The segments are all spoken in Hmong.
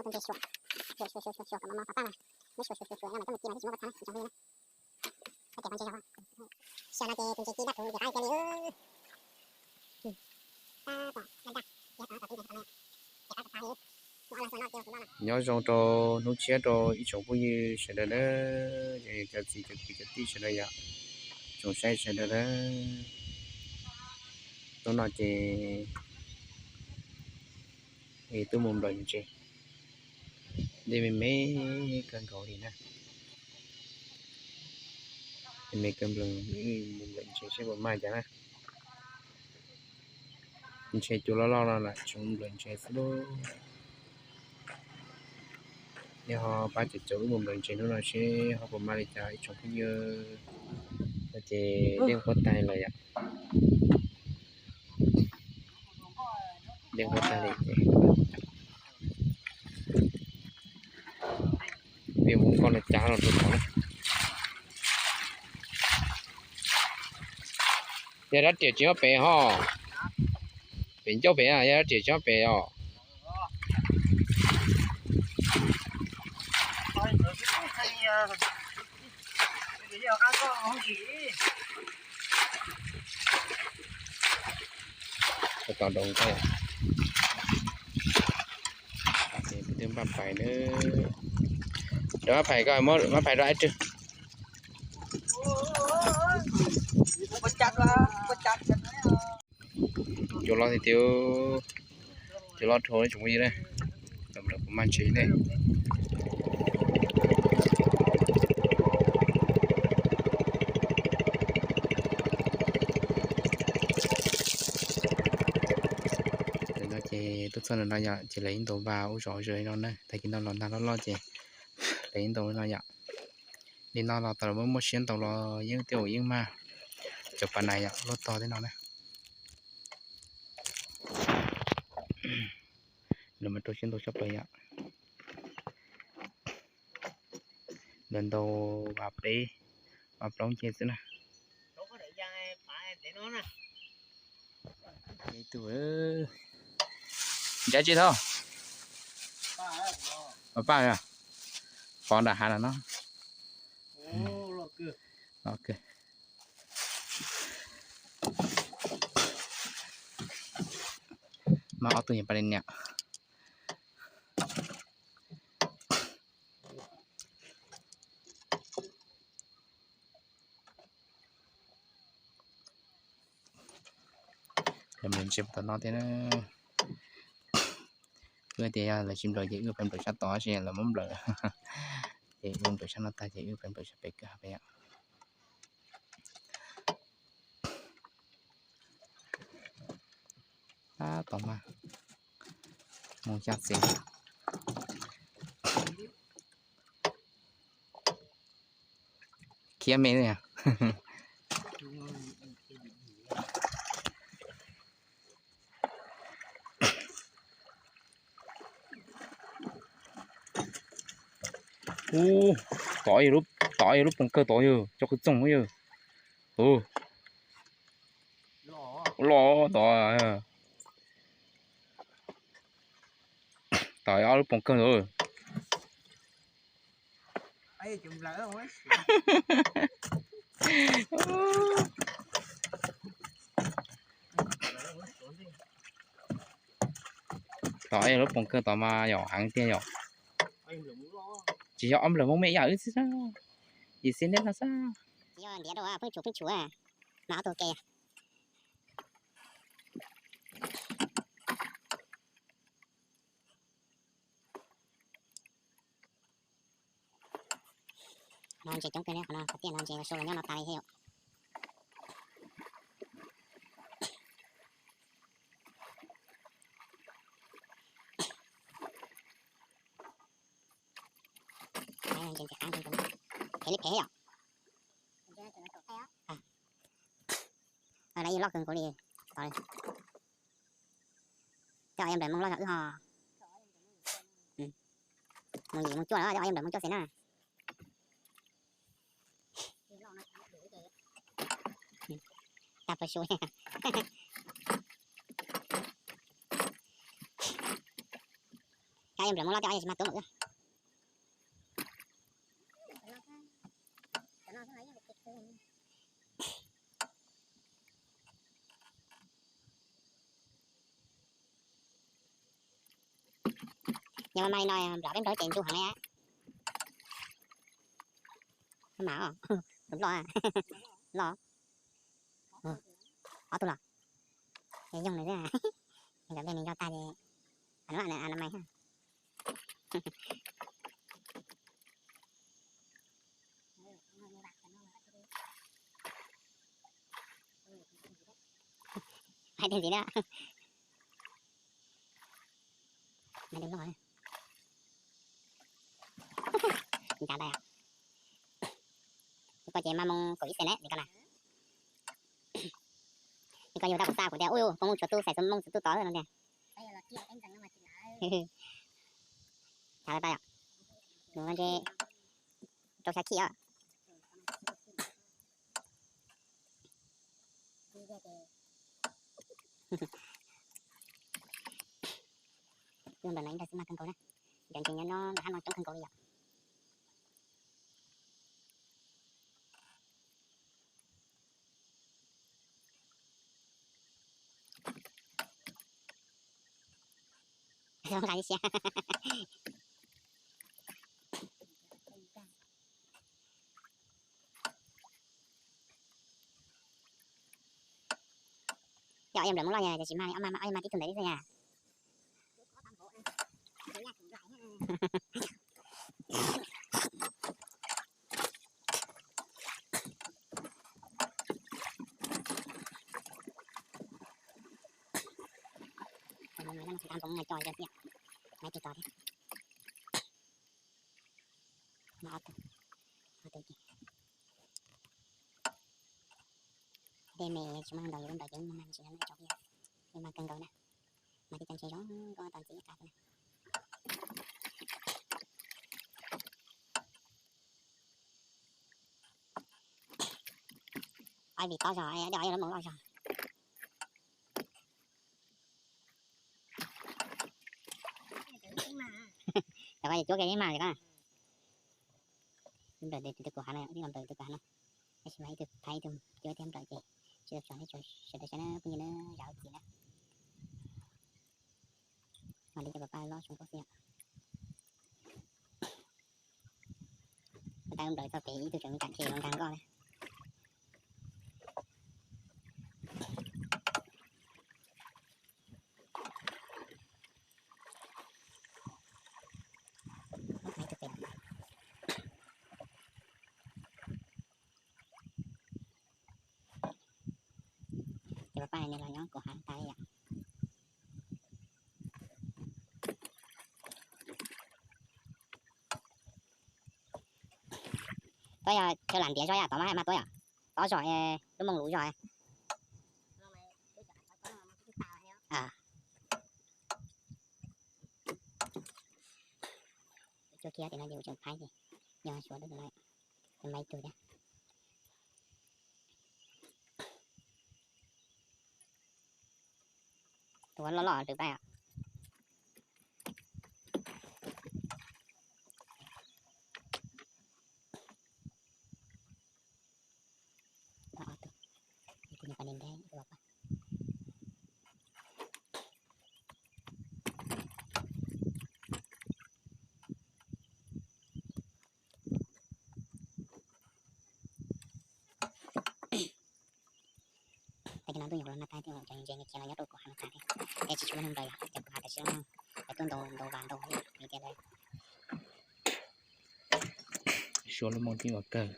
Tus ntses xyuas, xyuas xyuas xyuas xyuas kom mos mos qhov paj mas, muab xyuas xyuas xyuas xyuas no mas coj mus ci no twb tsis muaj koj txhab na, tsis txhob li na. Koj tias qhov ntses zog, xyov no ces tus ntses ci dab rhuv ntses qab cia li. Nyob zoo rau hnub tshiab rau ib tsoom phooj ywg sawv daws na, cov txiv cov kwv cov tij sawv daws yom, tsoom saib sawv daws na. Hnub no ces twb mus nplawm ntses, dej me me kawg nkaus li na. Me me kawg nkaus, mus nplawm ntses seb puas mag cas na. Ntshe cua loj loj no lam tsis mus nplawm ntses xwb lauj. Nej ho pab caum caum wb mus nplawm ntses hnub no seb ho puas mag li cas ib tsoom phooj ywg. No ces dej nqhuab tag lawm yom. Dej nqhuab tag li ces peb mus koj los cas los rau tod na. Yog dab riam tsis nyob pem ho. Pem ncauj pem, yog dab riam tsis nyob pem os. Tos doo, twb npaj pais na. Rau mab phais ko, mab phais rau ib rwg. Cua loj tiag tiag, cua loj dhau tsoom phooj ywg na. Lawv kuj mag ntses ne. Ntawm no ces tuaj txog ntawm no yom, ces lawv yeej ntaus vas ua zom zaws li no na, tag kis no los nag loj loj ces lawv yeej ntaus li no yom. Li no los tau lawv muaj muaj siab ntaus los yeej tej zaum yeej mag. Cov pas nas yom, luaj tog tej no na. Lawv mas rau siab ntaus tshaj plaws yom. Lawv ntaus vas peb, vas plaub nce xwb na. Ib tug, nrab tsi thauj? Paj, poj nram hav no no. Mas ob tug nyiam paj li niam. Peb mus ntsia tom no thiab na. Wb tias yog lawv tsis nplawm ces wb pais nplawm sab tod, tab sis lawv muab nplawm. Ces wb nplawm sab no tag ces wb pais nplawm sab pem kawg peb yom. Tab tom mas mus xya xees. Khiav me li. Ub, tod yog lub, tod yog lub poos kawg tod yog cov qhwv txoog yog. Ub, loj tod. Tod ob lub poos kawg ntawd. Tod yog lub poos kawg tod mas yom, heev tiag yom. Tsis yog ob nplawm Hmoob me yam wb xwb, yim xib neb no xwb. Yog ntiav rau pheej tsum pheej tsum mas ob tug ke. No ntses coob kawg li qhov no, qhov tiaj no ntses los sau los nyob no tas li thiab yom. Ntses ntses qab ntses, phem li phem yom. Lawv yeej loj kawg nkaus li. Tej ob yam nplawm Hmoob loj zog wb ho. Mus yim mus cuaj lawm, tej ob yam nplawm Hmoob cuaj xees na. Tag plaws su. Tej nplawm muab loj tej ob yog tsis mag tuab npaum wb. Yog mas mas li no nplawm peb nplawm ces ntsuj heev li. Mas os, tus loj, loj. Ob tug los. Yoog nws xwb. Nkawd nplej nws nco tag ces, a, a mas. Hais tias ntxiv na. Ncav tas. Koj ces mas moos kaum ib xees ne, koj na. Koj yug tau kuv xa kuv tias ub, koj muaj tshuav tub xais xov mooj xov tub tod no tiag. Thav tas yom. Nws ntshe rau xya khij os. Tus nplawm no ib nrag xwb mag kawg nkaus na. Cov ntses nyob no nram hab no coob kawg nkaus li yom. Nqa ib siab. Yog nplawm muab loj yog tsis mag li, ob mag, ob mag tib tug ntawd xwb yom. Tsis tau npoo no co tiag, maiv tig tod thiab. Dej me tsis muaj neeg ntaus, yus lub ntaus ces muaj mag tsis nqa, tsaus kiag, mag kawg nkaus na. Mag tib co ntses zoo nkauj tau ntxiv qab na. Ob vim tob zog, dej ob yog lub moos loj zog. Cov ko cuab kiag ib mag li ko. Nplawm tus kuv hav no, ib los nplawm tus kuv hav no. Tab sis mas ib tug thaiv ib tug cuab thiab nplawm ces tsis tau tso, sawv daws saib na phooj ywg na, zam lub txim na. Mas li cov paj paj loj zoo nkauj xwb yom. Tab nplawm txog pem ib tug tseem me kam khe los nkag nkoj na. Cov paj paj no los nyob kuv hav tas yom. Tuab yog chaw lam ntiav zog yom, tod mas hais mas tuab yom. Tob zog, lub moos luv zog. Cuag kiag tim no ces kuv tseem phais ces yog suav lub no, maiv tug thiab. Tus loj loj lwm paj. Tag kis no ntuj nyuam qhuav los nag tag thiab, cov ntses khiav los nyob rau kuv hav no tas thiab. Es tsis tshua muaj neeg nplawm yom, cov kuv hav tam sim no cov tuaj ntau ntau vas ntau li tias lawm. Suav lub moos tib vas kawg.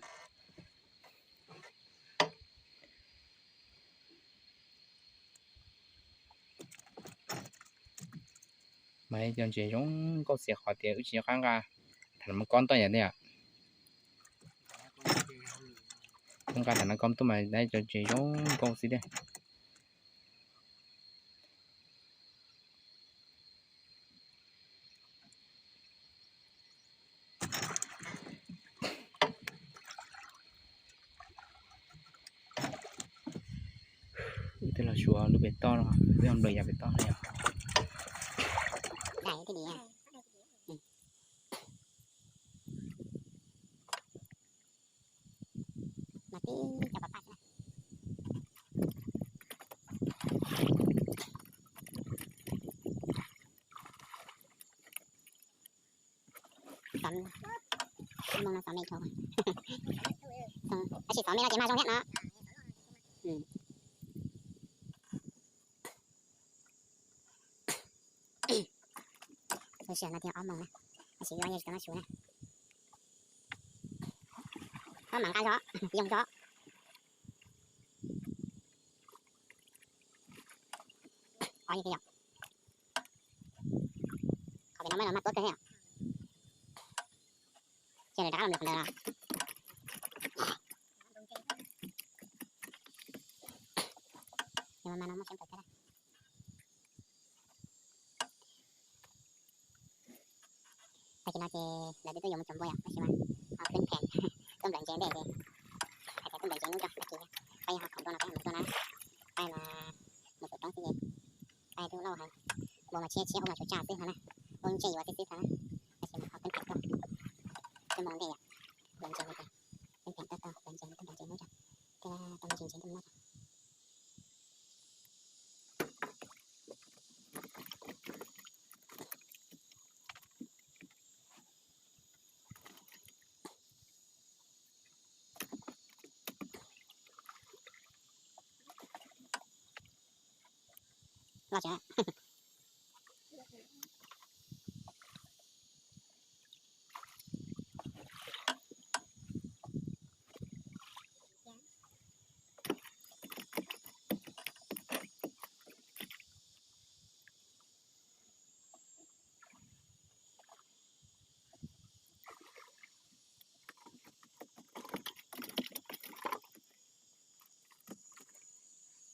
Mas cov ntses zoo nkauj xiam qhov tias wb tsis nco qab nqa tham mas kob tuaj yom thiab. Nqa tham mas kob tuaj mas cov ntses zoo nkauj xwb thiab. Wb twb los suav lub pem toj no, wb nplawm yav pem toj no yom. Ib cov paj paj xwb na. Xov, ib moo no xov me dhau. Tab sis xov me no ces mag zoo thiab no. Lub sij hawm no thiaj ob moos na, tab sis yuav yeej tsis tau noj su na. Ob mam nqa zog, yoo zog. Qhov pem no mas mas tuab kawg thiab. Ces lawv rov qab los mus qhov ntawd los. Mas no muaj siab plaws thiab. Tag kis no ces lawv twb tuaj yuav mus tsuav npua yom, tab sis mas ho khwb pheem tuaj nplawm ntses ntej ces hais tias tuaj nplawm ntses hnub tso tag kis, pab yog ho khoom npua no peb mus tuaj na, pab mas mus xub roob xwb ces pab twb lauj heev, npua mas tshiab tshiab ua mas tsuas tsaj xwb no na, ua lub ntsej yuav xwb xwb tag na, tab sis mas ho khwb pheem tuaj, twb mus ntej yom, nplawm ntses no ces khwb pheem tuaj tau nplawm ntses, tuaj nplawm ntses hnub tso, thiaj tau me ntsis ntses tuaj mus noj tso. Loj tsev.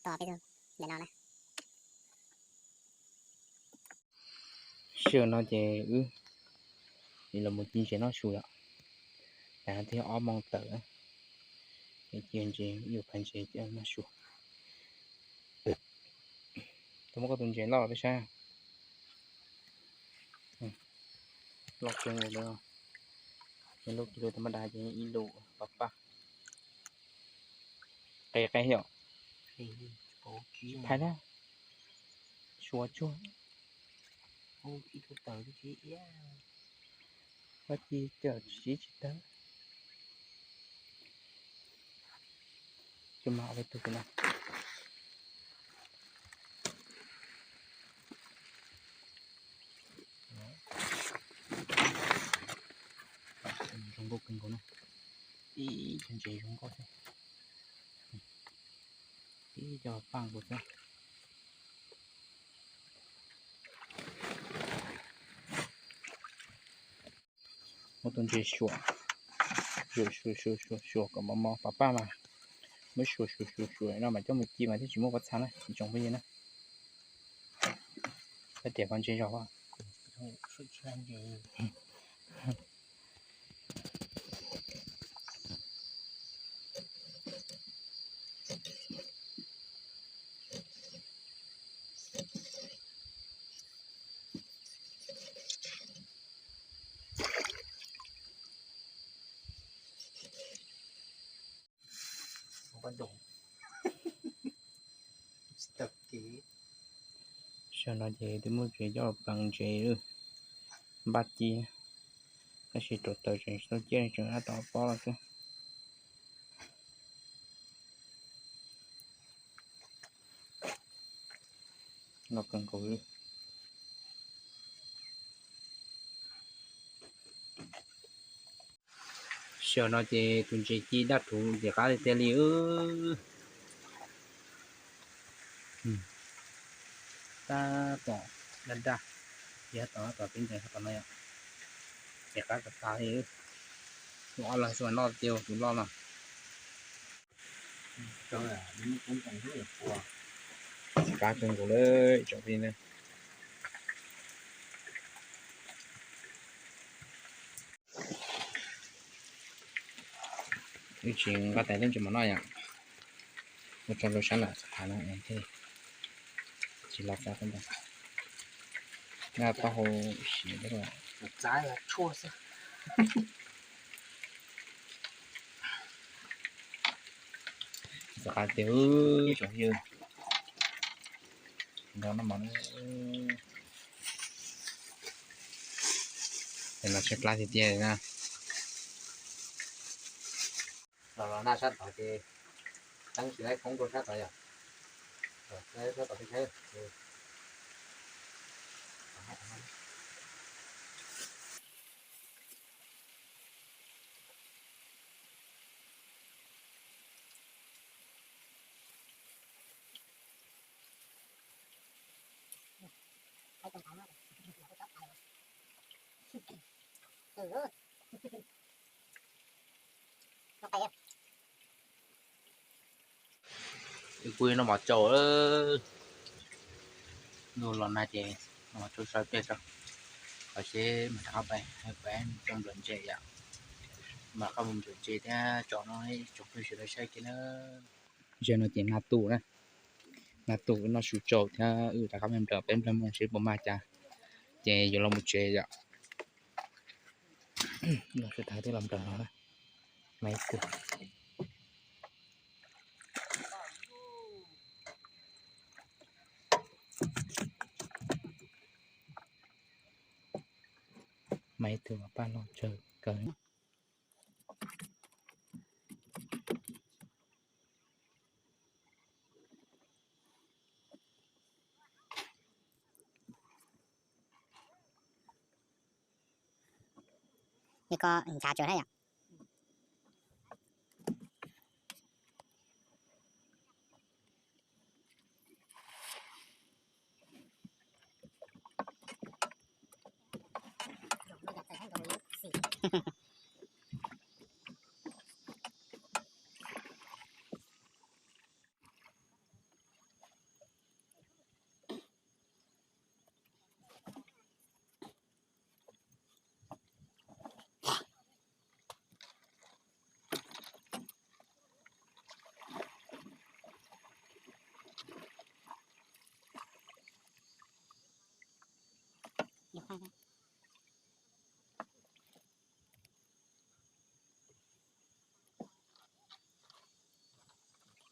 Tom peb tug ntawm no na. Sij hawm no ces wb los mus ci ntses noj su yom. Tam no twb yog ob moos tawm, ces ci ntses, wb yuav phav ntses noj su. Tus muab koj tus ntses loj los peb saib. Loj kawg nkaus li. Lub kis lus tau maj dab ces ib lus pab paj. Qe qe yom. Phais na. Suav tsuag. Ua ci cawm tsis tsis tawg. Coj mas ob peb tug no. Zoo nkauj kawg nkaus na. Ib co ntses zoo nkauj xwb. Ib co paj nkaus xwb. Muab tus ntses suam, suam suam suam suam kom mos mos pab paj mas muab suam suam suam suam no mas coj mus ci mas thiaj tsis muaj pob txha na tsoom phooj ywg na. Koj tias koj ntses zog. Sij hawm no ces twb muab tsev coj pleev ntses, npaj ci, tab sis rau taws tseem tsis tau ciaj tseem ab tom pob los xwb. Loj kawg nkaus li. Sij hawm no ces tus ntses ci daj rhuv ntxim qab tiag tiag li. Tab tom daj daj, ces tom tom peb ntawd tom no yom, ntxim qab tas tas li. Tus ob los xwb mas noj tiag tus loj no. Ntxim qab kawg nkaus li tsoom phooj ywg. Wb tsis nqa tais lub ntses mov noj yom, ua rau lub sab nram hav no thiaj tsis los txog qab ntawd. Nqa taub hau siav thiab. Txav tshuaj xwb. Rov qab tiag tsoom phooj ywg, nrog noj mov, es los tshaib plab tiag tiag na. Los los naj sab tod ces teeb tsis laib poob rau sab tod yom. Sab tod peb saib. Wb kuj noj mov tsau, ntuj los nag ces noj mov tsau so peb so, qhov seb mas rov qab pais peb coj nplawm ntses yom, mas qab mus nplawm ntses thiab tsom no tsoom phooj ywg sawv daws saib kiag na. Zaum no ces nag tu na, nag tu wb noj su tsau thiab wb rov qab nplawm peb nplawg moos seb puas mag cas, ces yuav los mus tsev yom. Los sawv daws twb los nplawm no na, mas ib tug, mas ib tug paj loj tsawg kawg. Yog ko nchav tsuas na yom.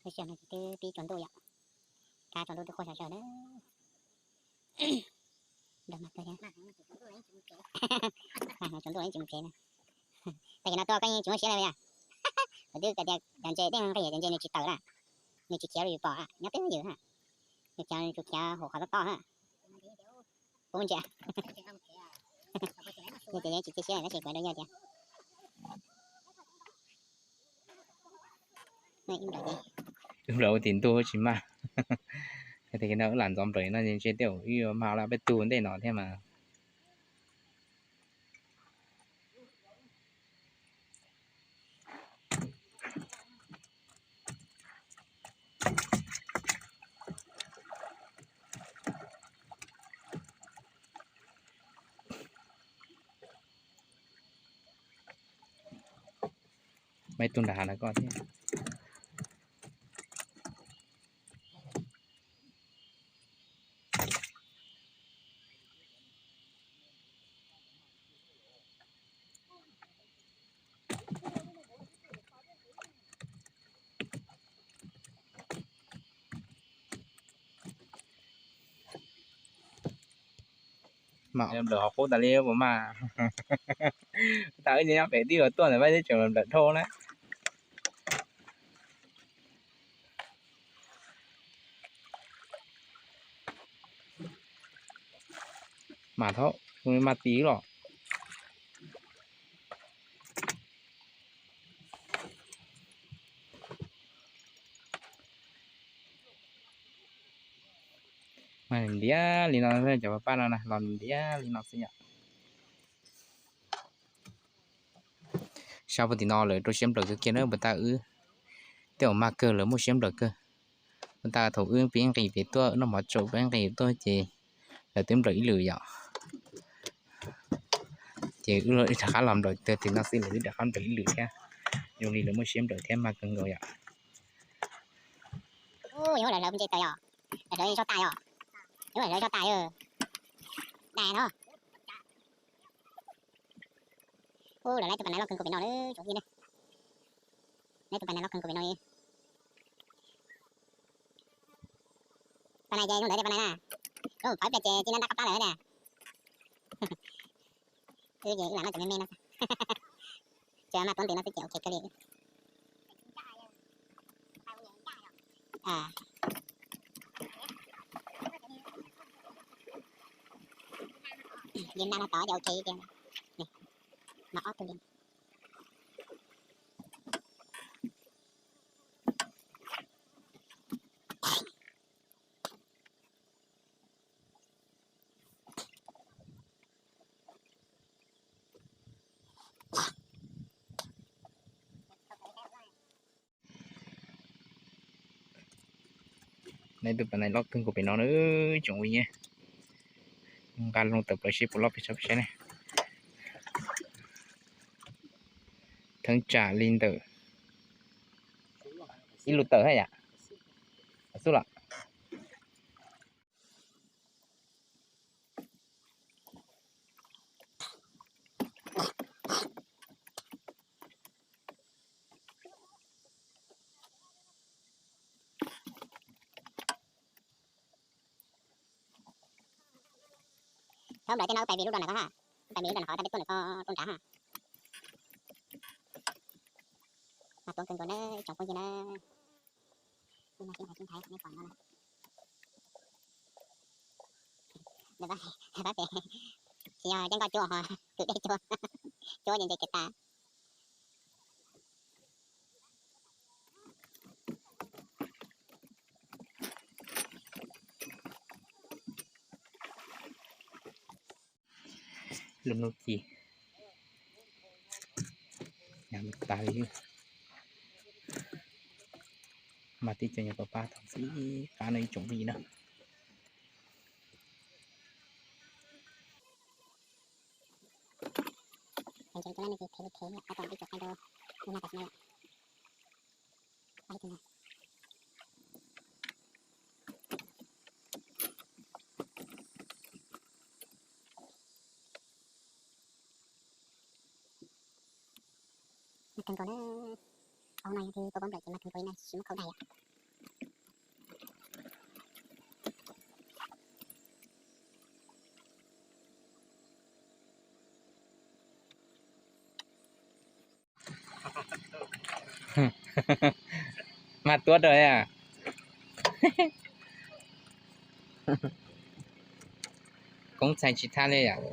Lub sij hawm no ces twb pib tsaus ntuj yom, kab tsaus ntuj twb quaj sawv sawv na. Nrog mag kawg thiab. Mag tsaus ntuj tsis mus tsev na. Tag kis no tuaj koj yeej tsis muaj siab li yom. Kuv twb tias cov ntses tej nqis cov ntses nws tsis tawm na, nws tsis khiav rau yus pom, nyob twj ywm na. Nws khiav tsuas khiav hauv qhov toj toj na. Pub ntsia. Yog tias yeej tsis cia siab tab sis kuv rau yog tias wb nplawm ua tim ntuj tsis mag. Yog tias no wb lam ntxov nplawm no ntshe tej zaum wb yuav mag lawm peb tug ntej no thiab mas. Muaj ib tug nram hav no koj thiab. Mam nplawm qhov qub tas li puas mag. Tas wb nyob pem twb yuav tuaj ntawm peb twb tseem nplawm dhau na. Mas thaum ub mag ti los. Mas ntiav li no, cov paj no na los ntiav li no xwb yom. Sab puag tim no lawv rau siab nplawm kawg kiag na, puag ta wb tej zaum mag kawg lawv muaj siab nplawm kawg. Puag ta thaum wb pib nqis pem tuaj noj mov tsaus pib nqis tuaj ces lawv twb nplawm ib lwm yom. Ces wb rov qab los nplawm tag tim no xwb lawv twb rov qab nplawm ib lwm thiab. Zoo li lawv muaj siab nplawm thiab mag kawg nkaus yom. Ub, yuav lawv hlawv ntses tawm yom, lawv hlawv tso tas yom, yuav lawv hlawv tso tas yom. Dais no. Ub, lawv laib tus pas nais loj kawg nkaus pem no lawm tsoom phooj ywg na. Laib tus pas nais loj kawg nkaus pem no li. Pas nais ces zoo ntawd tiag pas nais na. Lub pov ib pliag ces tsis nab ntab qab plab lawm tiag. Wb ces wb lam noj cov me me no. Ces mas tuav ntws no xwb ces ok kawg li. Yus nab no tod ces ok tiag. Mas ob tug li. Neb tus pas nais loj kawg nkaus pem no na, tsoom phooj ywg. Nqa loo tawm plaws seb puas loj pes tsawg peb saib ne. Theeb tsam li ntawm ib lus tawm thiab yam. Xub los. Thaum ntawd tej no wb pais vim lub dom nram ko ha, wb pais vim lub dom nram qhov tau peb tuaj ntawm ko tuaj nrad ha. Mas tuav kawg nkaus na tsoom phooj ywg na. Wb no sib nrhais sib nrhais nej pom no na. Pab pem tsis yog coj nkoj cuab ho kwv dej cuab, cuab ces ntses kiag tas. Lub hnub ci tas li. Mas tib co nyuag pab pab tau xwb qab no ib tsoom phooj ywg na. Mas kawg nkaus na, hauv no yog li koj pab nplawm ces mas kawg nkaus li na tsis muaj khau daig yom. Mas tuav rau yom. Koob txhais tsis thab li yom.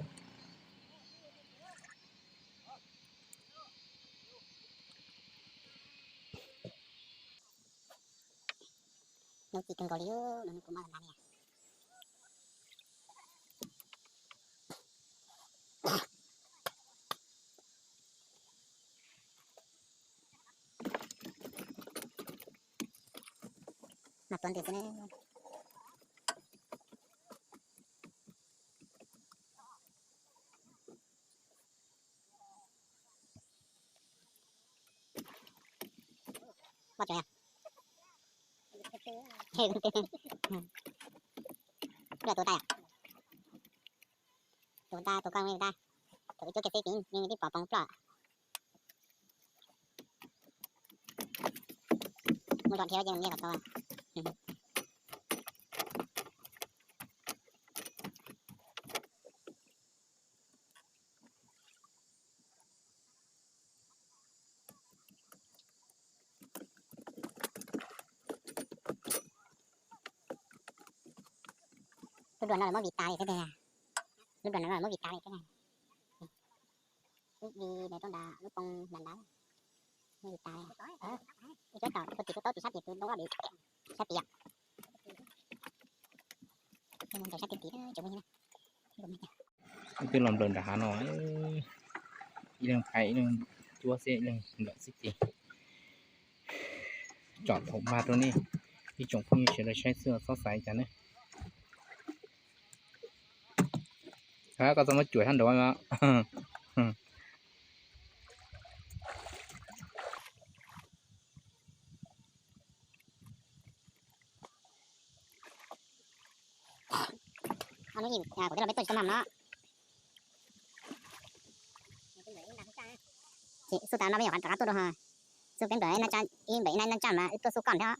Hnub ci kawg nkaus li, hnub kuv mob tas li. Mas tuav ntws xwb na. Ua tsev. Tus tas, tus tas tus koj tus tas, tus ib tug kiag xwb tib pom poob ploj. Mus zom dhia ces mus nyiag kom tau. Lub dua no los muab vim tas li thiab tiag. Lub dua no los muab vim tas li thiab. Ib vim ntawd rau nrad lub poo nrad nrad. Muab vim tas li. Ib cuab tom tus tim tus taub tim sab tim tus ntoo ob vim sab tim yom. Mus ntawm sab tim tim tsoom phooj ywg na. Twb los nplawm nram hav no, ib leeg phais ib leeg cuab xwb ib leeg nplawm xwb ces tsom thaum mag rau nej ib tsoom phooj ywg sawv daws saib xwb txhob xav li cas ne. Koj txhob muab cuam sab nraud. Kuv twb los peb tuaj tsis tau mag no. Xub tas no peb nyuam qhuav rov qab tuaj dua ho. Xub peb nplawm ib nab tsaj mas wb tuaj xub koj thiab.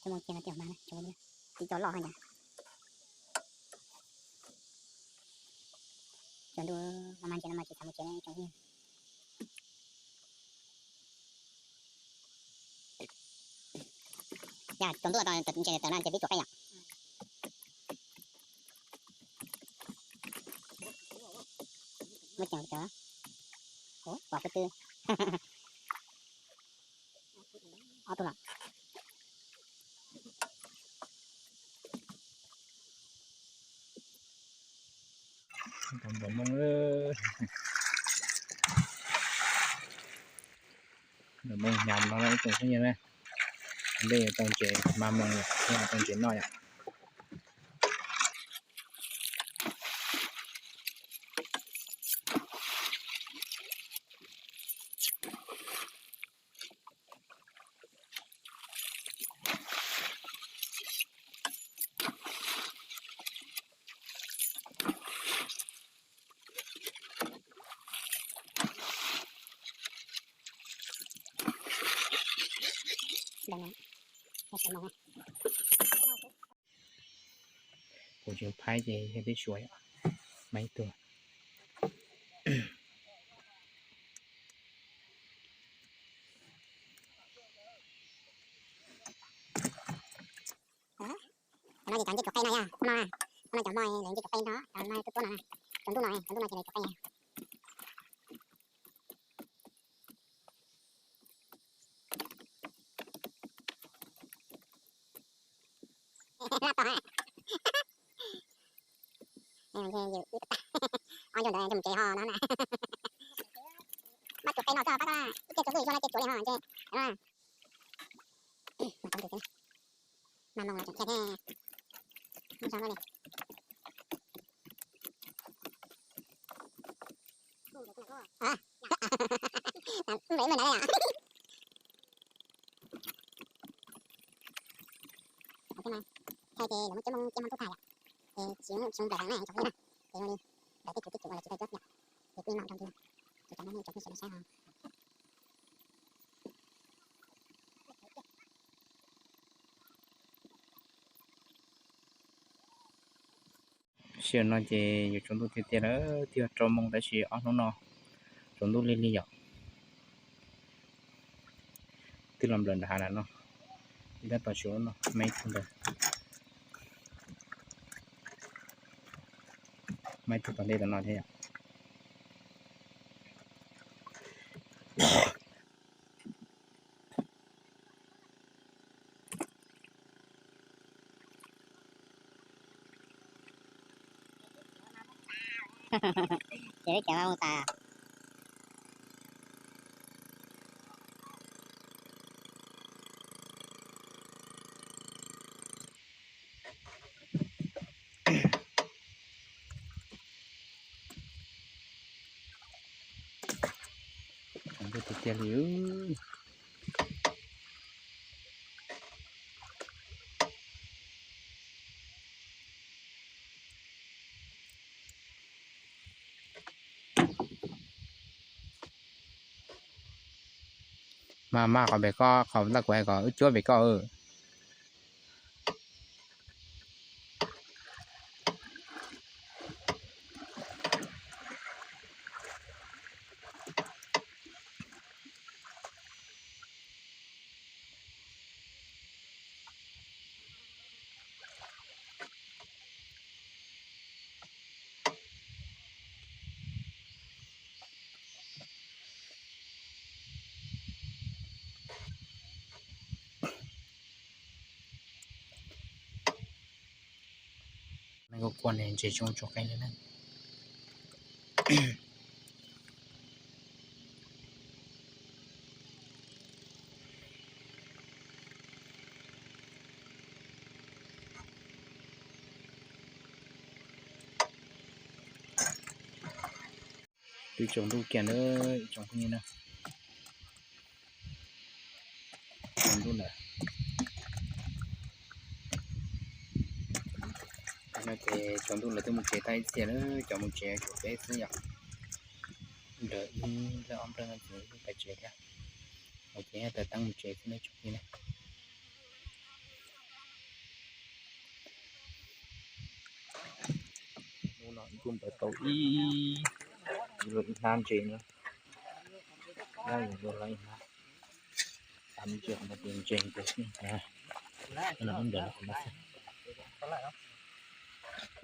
Mus kiag no tib mas, tib co loj hos ntag. Cov ntuj, no mas ntses no mas tsis xav mus tsev tsoom phooj ywg. Yog tsaus ntuj tau ntses tawm no ces pib tuam qeej yom. Muaj ceem cov, pom peb twb ob tug los. Npam moo, npam moo hnyav no ib tsoom phooj ywg na. Npej tau ntses mas moo, tau ntses noj yom. Kuv tsis phaib ces yog twb suav yom, maib tuag. Qhov no ces cov ncej cov qe no yog, qhov no, qhov no cov mos lawv ncej cov qe no, cov no tuaj tuaj no, cov ntuj no, cov ntuj no ces lawv cov qe. Ntses ho no, pab tuam qe no txog pab ib ce tsaus ntuj yog no ces tsuav li ho ntses. Mas moo los tseem khiav thiab. Zoo li. Npam ib mus ntawd yom. Thaij ces lawv muab ceb moo, ceb moo tub tag yom. Ces tsis, tsis zoo nplaim heev na tsoom phooj ywg na. Ces zoo li ntawm tej cuv tej cuv uas lawv tsis tau cuab yom. Ces kuj yeej noj rau ntawd. Ces cov no nej tsoom phooj ywg sawv daws saib os. Sij hawm no ces yuav tsaus ntuj tiag tiag lawm, twb yog rau moo tab sis ob hnub no tsaus ntuj lig lig yom. Twb los nplawm nram hav lawm no, ib tab tom tsis ua no, maib tug ntawd, maib tug tom ntej tom no thiab yom. Ces peb cov moo tas. Tsaus ntuj tiag tiag li. Mas mas qhov pem koj, qhov ntawm kuv hais kom wb cuab pem koj. Neeg kuj kua ntses tsis zoo tsuag qees li na. Twb tsaus ntuj kiag na, ib tsoom phooj ywg na. Tsaus ntuj lawm. No ces tsaus ntuj lawm twb mus tsev tag ib txhia lawm, cov mus tsev tshuav peb xwb yom. Nrawm ib nplawg ob nplawg no ces pais tsev thiab. Ces tawm teeb mus tsev xwb na tsoom phooj ywg na. Kuj npawg tau ib, ib hnab ntses na. Dab yus luag lawv ib hnab, tam ntses no ces ntses ntawd xwb na. No ib ntawd los qhov no xwb.